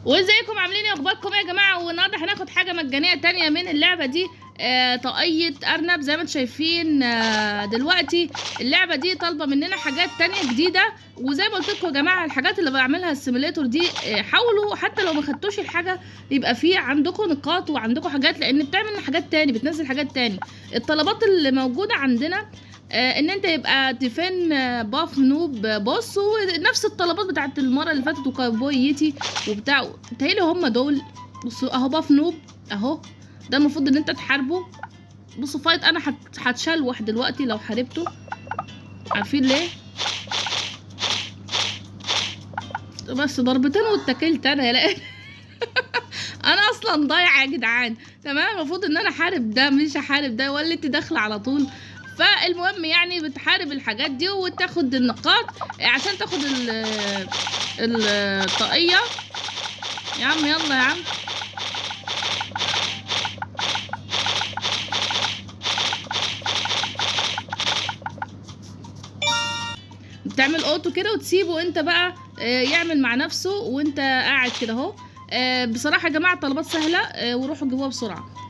وازيكم عاملين ايه؟ اخباركم ايه يا جماعة؟ والنهارده هناخد حاجة مجانية تانية من اللعبة دي، طاقية ارنب زي ما انتم شايفين. دلوقتي اللعبة دي طالبه مننا حاجات تانية جديدة، وزي ما قلت لكم يا جماعة الحاجات اللي بعملها ال simulator دي، حاولوا حتى لو ما خدتوش الحاجة يبقى في عندكم نقاط وعندكم حاجات، لان بتعمل حاجات تاني، بتنزل حاجات تاني. الطلبات اللي موجودة عندنا، ان انت يبقى defeat، buff noob، boss، ونفس الطلبات بتاعت المرة اللي فاتت، و cowboy yeti وبتاع، تهيألي هم دول. بصوا اهو buff noob اهو، ده المفروض ان انت تحاربه. بصوا fight، انا هتشلوح دلوقتي لو حاربته، عارفين ليه؟ بس ضربتين واتكلت انا يا لا. انا اصلا ضايعة يا جدعان. تمام، المفروض ان انا احارب ده مش هحارب ده، ولا انت داخله على طول. فالمهم بتحارب الحاجات دي وتاخد النقاط عشان تاخد الطاقية. يا عم يلا يا عم. بتعمل auto كده وتسيبه انت بقى، يعمل مع نفسه وانت قاعد كده اهو. بصراحة يا جماعة الطلبات سهلة، وروحوا جيبوها بسرعة.